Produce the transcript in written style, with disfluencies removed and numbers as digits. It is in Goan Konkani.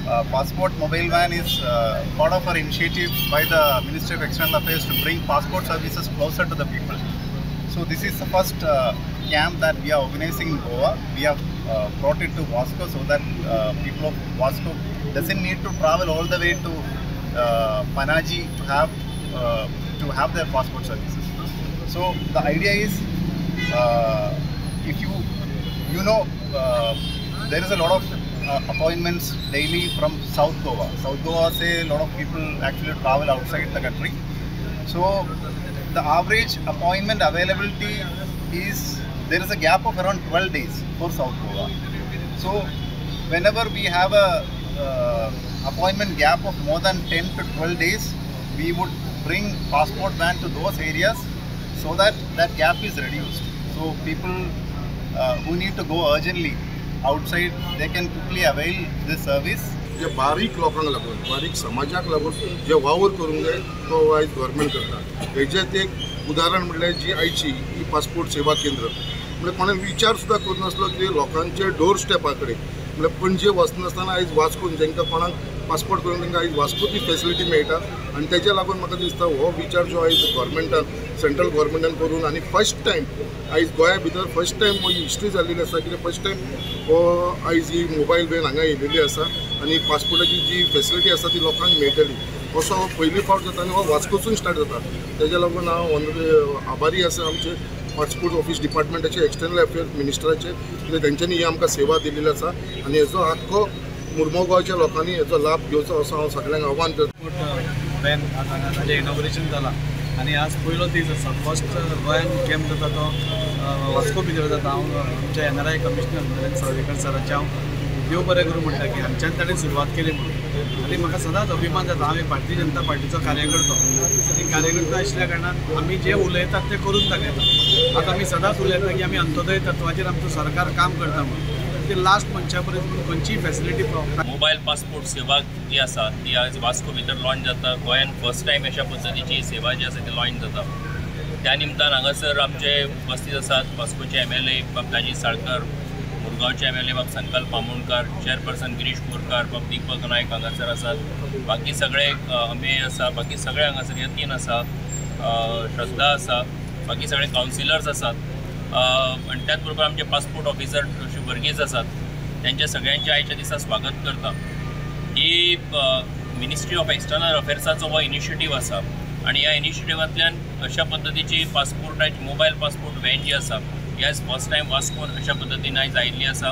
Passport mobile van is part of our initiative by the Ministry of External Affairs to bring passport services closer to the people. So this is the first camp that we are organizing in Goa. We have brought it to Vasco so that people of Vasco doesn't need to travel all the way to Panaji to have their passport services. So the idea is, if you know, there is a lot of appointments daily from South Goa. South Goa, say a lot of people actually travel outside the country. So the average appointment availability is, there is a gap of around 12 days for South Goa. So whenever we have a appointment gap of more than 10 to 12 days, we would bring passport van to those areas so that that gap is reduced. So people who need to go urgently outside, they can quickly avail this service. जे बारीक लोकांक लागून, बारीक समाजाक लागून जे वावर करूंक जाय तो आयज गव्हर्मेंट करता. हेजें एक उदाहरण म्हणल्यार जी आयची ही पासपोर्ट सेवा केंद्र, म्हणल्यार कोणें विचार सुद्दां करूं नासलो की लोकांचे डोर स्टेपा कडेन, म्हणल्यार पणजे वचनासतना आयज वास्कोन जांकां कोणाक पासपोर्ट करून तांकां आयज वास्को ती फेसिलिटी मेळटा. आनी तेज्या लागून म्हाका दिसता हो विचार जो आयज गव्हर्मेंटान, सेंट्रल गव्हर्मेंटान करून आनी फर्स्ट टायम आयज गोंया भितर फर्स्ट टायम ही हिस्ट्री जाल्लेली आसा कित्याक फर्स्ट टायम हो आयज ही मोबायल व्हॅन हांगा येयलेली आसा आनी पासपोर्टाची जी फेसिलिटी आसा ती लोकांक मेळटली. असो हो पयली फावट जाता आनी हो वास्कोसून स्टार्ट जाता. तेज्या लागून हांव आभारी आसा आमचे पासपोर्ट ऑफिस डिपार्टमेंटाचे, एक्सटर्नल अफेअर्स मिनिस्टराचे, कित्याक तेंच्यांनी ही आमकां सेवा दिलेली आसा आनी हेजो आख्खो मुर्मगांवच्या लोकांनी हेजो लाभ घेवचो असो हांव सगळ्यांक आव्हान करता. व्हॅन हांगा ताजें इनॉग्रेशन जालां आनी आज पयलो दीस आसा. फर्स्ट गोंयान कॅम्प जाता तो वास्को भितर जाता. हांव आमच्या एनआरआय कमिशनर नरेंद्र सावयकर सराचें हांव देव बरें करूं म्हणटा की हांच्यान ताणें सुरवात केली म्हणून. आनी म्हाका सदांच अभिमान जाता, हांव एक भारतीय जनता पार्टीचो कार्यकर्तो आनी कार्यकर्तो आशिल्ल्या कारणान आमी जें उलयतात तें करून दाखयतात. आतां आमी सदांच उलयता की आमी अंत्योदय तत्वाचेर आमचो सरकार काम करता म्हणून, ते लास्ट मनशा पर्यंत खंयचीय फॅसिलिटी. मोबायल पासपोर्ट सेवा जी आसा ती आज वास्को भितर लॉन्च जाता. गोंयान फर्स्ट टायम अशा पद्दतीची सेवा जी आसा ती लॉन्च जाता. त्या निमतान हांगासर आमचे उपस्थित आसात वास्कोचे एमएलए बाब दाजी साळकर, मुरगांवचे एमएलए बाब संकल्प आमोणकर, चेअरपर्सन गिरीश बोरकार, बाब दीपक नायक हांगासर आसात. बाकी सगळे अमेय आसा, बाकी सगळे हांगासर यतीन आसा, श्रद्धा आसा, बाकी सगळे कावन्सिलर्स आसात आनी त्याच बरोबर आमचे पासपोर्ट ऑफिसर श्री वर्गीस आसात. त्यांच्या सगळ्यांचे आयच्या दिसा स्वागत करता. ही मिनिस्ट्री ऑफ एक्सटर्नल अफेर्साचो हो इनिशिएटीव आसा आनी ह्या इनिशिएटिवांतल्यान अशा पद्दतीची पासपोर्टाची मोबायल पासपोर्ट व्हॅन जी आसा ही आयज फर्स्ट टायम वास्कोन अशा पद्दतीन आयज आयिल्ली आसा.